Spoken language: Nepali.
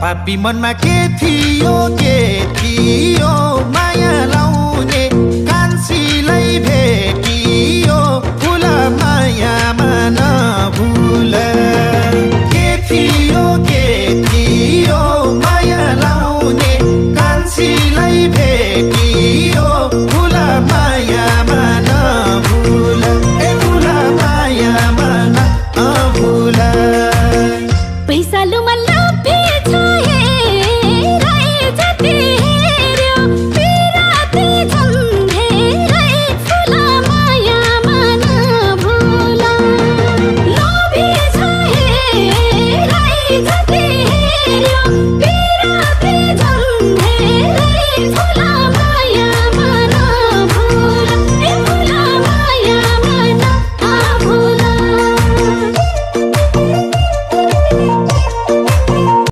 पापी मनमा के थियो माया लाउने कान्छीलाई भेटियो फुल मायामा नभुल